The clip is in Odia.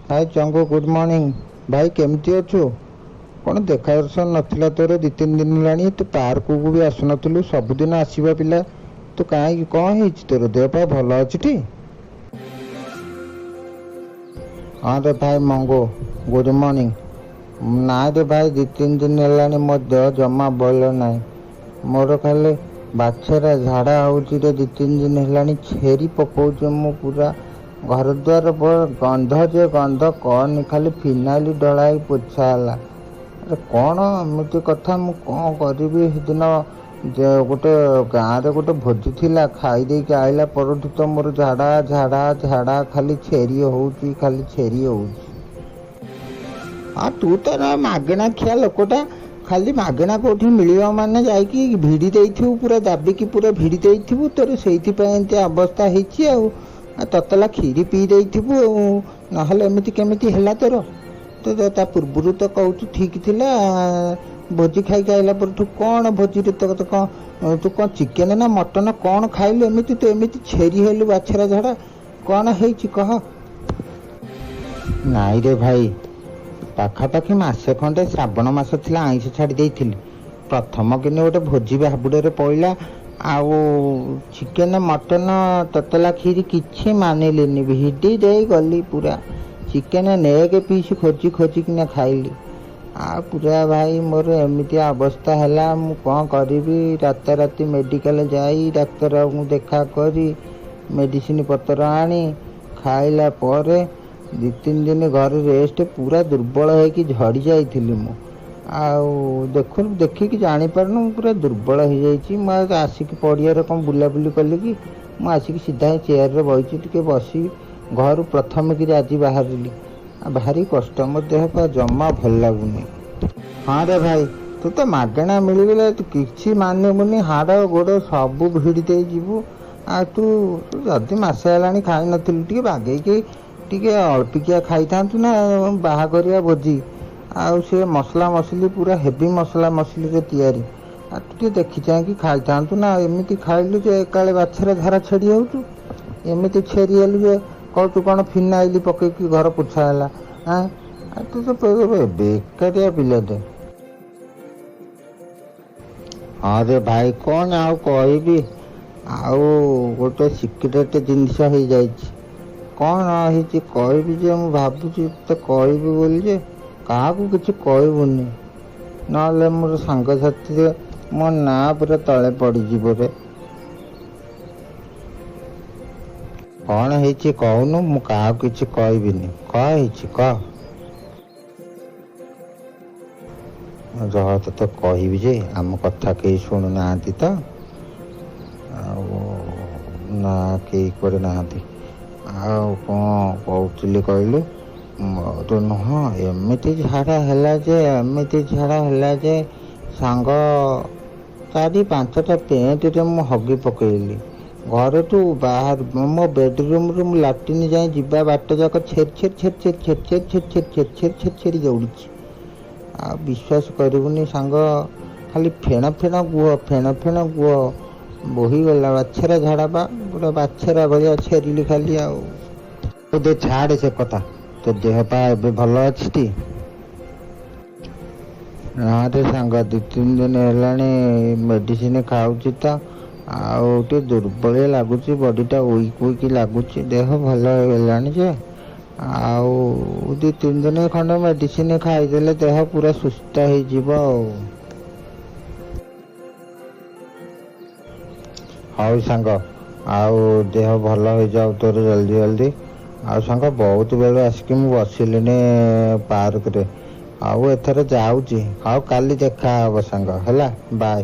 ଭାଇ ଚଙ୍ଗୁ, ଗୁଡ଼୍ ମର୍ଣ୍ଣିଂ। ଭାଇ, କେମିତି ଅଛୁ? କ'ଣ ଦେଖା ଦର୍ଶନ ନଥିଲା ତୋର 2-3 ଦିନ ହେଲାଣି। ତୁ ପାର୍କକୁ ବି ଆସୁନଥିଲୁ, ସବୁଦିନ ଆସିବା ପିଲା ତୁ। କାହିଁକି, କ'ଣ ହେଇଛି ତୋର? ଦେହ ପା ଭଲ ଅଛି ଟି? ହଁ ରେ ଭାଇ ମଙ୍ଗୁ, ଗୁଡ଼୍ ମର୍ଣ୍ଣିଂ। ନାଇଁ ରେ ଭାଇ, 2-3 ଦିନ ହେଲାଣି ମୋ ଦେହ ଜମା ଭଲ ନାହିଁ। ମୋର ଖାଲି ବାଛେରା ଝାଡ଼ା ହେଉଛି ରେ। 2-3 ଦିନ ହେଲାଣି ଛେରି ପକଉଛି ମୁଁ ପୁରା। ଘରଦ୍ୱାର ଗନ୍ଧ ଯେ ଗନ୍ଧ କହନି, ଖାଲି ଫିନାଇଲ ଢଳା ହେଇ ପୋଛା ହେଲା। ଆରେ କ'ଣ ଏମିତି କଥା, ମୁଁ କ'ଣ କରିବି? ସେଦିନ ଯେ ଗୋଟେ ଗାଁରେ ଗୋଟେ ଭୋଜି ଥିଲା, ଖାଇ ଦେଇକି ଆଇଲା ପରଠୁ ତ ମୋର ଝାଡ଼ା ଝାଡ଼ା ଝାଡ଼ା, ଖାଲି ଛେରି ହେଉଛି, ଖାଲି ଛେରି ହେଉଛି। ହଁ, ତୁ ତ ନା ମାଗଣା ଖିଆ ଲୋକଟା। ଖାଲି ମାଗଣା କେଉଁଠି ମିଳିବ ମାନେ ଯାଇକି ଭିଡ଼ି ଦେଇଥିବୁ, ପୁରା ଦାବିକି ପୁରା ଭିଡ଼ି ଦେଇଥିବୁ। ତୋର ସେଇଥିପାଇଁ ଏମିତି ଅବସ୍ଥା ହେଇଛି। ଆଉ ତତଲା କ୍ଷୀରି ପିଇ ଦେଇଥିବୁ ଆଉ, ନହେଲେ ଏମିତି କେମିତି ହେଲା ତୋର? ତୁ ତା ପୂର୍ବରୁ ତ କହୁଛୁ ଠିକ୍ ଥିଲା, ଭୋଜି ଖାଇକି ଆଇଲା ପରଠୁ କ'ଣ? ଭୋଜିରେ ତ କ'ଣ ତୁ କ'ଣ ଚିକେନ ନା ମଟନ କ'ଣ ଖାଇଲୁ, ଏମିତି ତୁ ଏମିତି ଛେରି ହେଲୁ? ବାଛେରା ଝାଡ଼ା କ'ଣ ହେଇଛି କହ। ନାଇଁ ରେ ଭାଇ, ପାଖାପାଖି ମାସେ ଖଣ୍ଡେ ଶ୍ରାବଣ ମାସ ଥିଲା, ଆଇଁଷ ଛାଡ଼ି ଦେଇଥିଲି। ପ୍ରଥମ କିନି ଗୋଟେ ଭୋଜି ହାବୁଡ଼ରେ ପଇଲା, ଆଉ ଚିକେନ ମଟନ ତତଲା କ୍ଷୀରି କିଛି ମାନିଲିନି, ଭିଡ଼ି ଦେଇ ଗଲି ପୁରା। ଚିକେନ ନେକ୍ ପିସ୍ ଖୋଜି ଖୋଜିକିନା ଖାଇଲି। ଆଉ ପୁରା ଭାଇ ମୋର ଏମିତିଆ ଅବସ୍ଥା ହେଲା, ମୁଁ କ'ଣ କରିବି? ରାତାରାତି ମେଡ଼ିକାଲ ଯାଇ ଡାକ୍ତରଙ୍କୁ ଦେଖା କରି ମେଡ଼ିସିନ ପତ୍ର ଆଣି ଖାଇଲା ପରେ 2-3 ଦିନ ଘରେ ରେଷ୍ଟ। ପୁରା ଦୁର୍ବଳ ହେଇକି ଝଡ଼ି ଯାଇଥିଲି ମୁଁ। ଆଉ ଦେଖୁ ଦେଖିକି ଜାଣିପାରୁନୁ, ମୁଁ ପୁରା ଦୁର୍ବଳ ହେଇଯାଇଛି। ମୁଁ ଆଉ ଆସିକି ପଡ଼ିଆରେ କ'ଣ ବୁଲାବୁଲି କଲି କି? ମୁଁ ଆସିକି ସିଧା ଚେୟାରରେ ବଇଛି, ଟିକେ ବସି ଘରୁ ପ୍ରଥମେ କିରି ଆଜି ବାହାରିଲି। ଆଉ ଭାରି କଷ୍ଟ, ମୋ ଦେହ ପା ଜମା ଭଲ ଲାଗୁନି। ହଁ ରେ ଭାଇ, ତୁ ତ ମାଗଣା ମିଳିଗଲେ ତୁ କିଛି ମାନିବୁନି, ହାଡ଼ ଗୋଡ଼ ସବୁ ଭିଡ଼ି ଦେଇ ଯିବୁ। ଆଉ ତୁ ଯଦି ମାସେ ହେଲାଣି ଖାଇନଥିଲୁ, ଟିକେ ବାଗେଇକି ଟିକେ ଅଳ୍ପିକିଆ ଖାଇଥାନ୍ତୁ ନା। ବାହାଘରିଆ ଭୋଜି, ଆଉ ସେ ମସଲା ମସଲି ପୁରା ହେଭି ମସଲା ମସଲିରେ ତିଆରି। ଆଉ ତୁ ଟିକେ ଦେଖି ଚାହିଁକି ଖାଇଥାନ୍ତୁ ନା। ଏମିତି ଖାଇଲୁ ଯେ ଏକାଳେ ବାଛେରା ଝାଡ଼ା ଛେଡ଼ି ହେଉଛୁ। ଏମିତି ଛେରି ହେଲୁ ଯେ କହୁଛୁ କ'ଣ ଫିନାଇଲ ପକେଇକି ଘର ପୋଛା ହେଲା। ଆଁ, ତୁ ତ ବେକାରିଆ ପିଲାଟେ। ହଁ ରେ ଭାଇ, କ'ଣ ଆଉ କହିବି? ଆଉ ଗୋଟେ ସିକ୍ରେଟ ଜିନିଷ ହେଇଯାଇଛି। କ'ଣ ହେଇଛି କହିବି ଯେ, ମୁଁ ଭାବୁଛି ତୋତେ କହିବି ବୋଲି ଯେ କାହାକୁ କିଛି କହିବୁନି, ନହେଲେ ମୋର ସାଙ୍ଗସାଥିରେ ମୋ ନାଁ ପୁରା ତଳେ ପଡ଼ିଯିବ ରେ। କ'ଣ ହେଇଛି କହୁନୁ, ମୁଁ କାହାକୁ କିଛି କହିବିନି। କ'ଣ ହେଇଛି କହ। ରହ, ତୋତେ କହିବି ଯେ ଆମ କଥା କେହି ଶୁଣୁନାହାନ୍ତି ତ ଆଉ ନା, କେହି କୁଆଡ଼େ ନାହାନ୍ତି। ଆଉ କ'ଣ କହୁଥିଲି କହିଲୁ? ମୋର ନୁହଁ ଏମିତି ଝାଡ଼ା ହେଲା ଯେ, ଏମିତି ଝାଡ଼ା ହେଲା ଯେ ସାଙ୍ଗ, 4-5ଟା ପେଣ୍ଟରେ ମୁଁ ହଗି ପକେଇଲି। ଘରଠୁ ବାହାର ମୋ ବେଡ଼ରୁମ୍ରୁ ମୁଁ ଲାଟ୍ରିନ୍ ଯାଏଁ ଯିବା ବାଟ ଯାକ ଛେରି ଛେରି ଛେରି ଛେରି ଛେରି ଛେରି ଛେରି ଛେରି ଛେରି ଛେରି ଛେରି ଛେରି ଦୌଡ଼ିଛି। ଆଉ ବିଶ୍ୱାସ କରିବୁନି ସାଙ୍ଗ, ଖାଲି ଫେଣ ଫେଣ ଗୁହ, ଫେଣ ଫେଣ ଗୁହ ବୋହିଗଲା। ବାଛେରା ଝାଡ଼ା ବା, ପୁରା ବାଛେରା ଭଳିଆ ଛେରିଲି ଖାଲି। ଆଉ ଦେ, ଛାଡ଼େ ସେ କଥା। ତୋ ଦେହ ପା ଏବେ ଭଲ ଅଛି ଟି? ନା ରେ ସାଙ୍ଗ, 2-3 ଦିନ ହେଲାଣି ମେଡ଼ିସିନ ଖାଉଛି ତ, ଆଉ ଟିକେ ଦୁର୍ବଳିଆ ଲାଗୁଛି, ବଡ଼ିଟା ୱିକ୍ ୱିକ୍ ଲାଗୁଛି। ଦେହ ଭଲ ହେଇଗଲାଣି ଯେ, ଆଉ 2-3 ଦିନ ଖଣ୍ଡେ ମେଡ଼ିସିନ ଖାଇଦେଲେ ଦେହ ପୁରା ସୁସ୍ଥ ହେଇଯିବ। ଆଉ ହଉ ସାଙ୍ଗ, ଆଉ ଦେହ ଭଲ ହେଇଯାଉ ତୋର ଜଲ୍ଦି ଜଲ୍ଦି। ଆଉ ସାଙ୍ଗ, ବହୁତ ବେଳୁ ଆସିକି ମୁଁ ବସିଲିଣି ପାର୍କରେ, ଆଉ ଏଥର ଯାଉଛି। ଆଉ କାଲି ଦେଖା ହବ ସାଙ୍ଗ, ହେଲା, ବାଏ।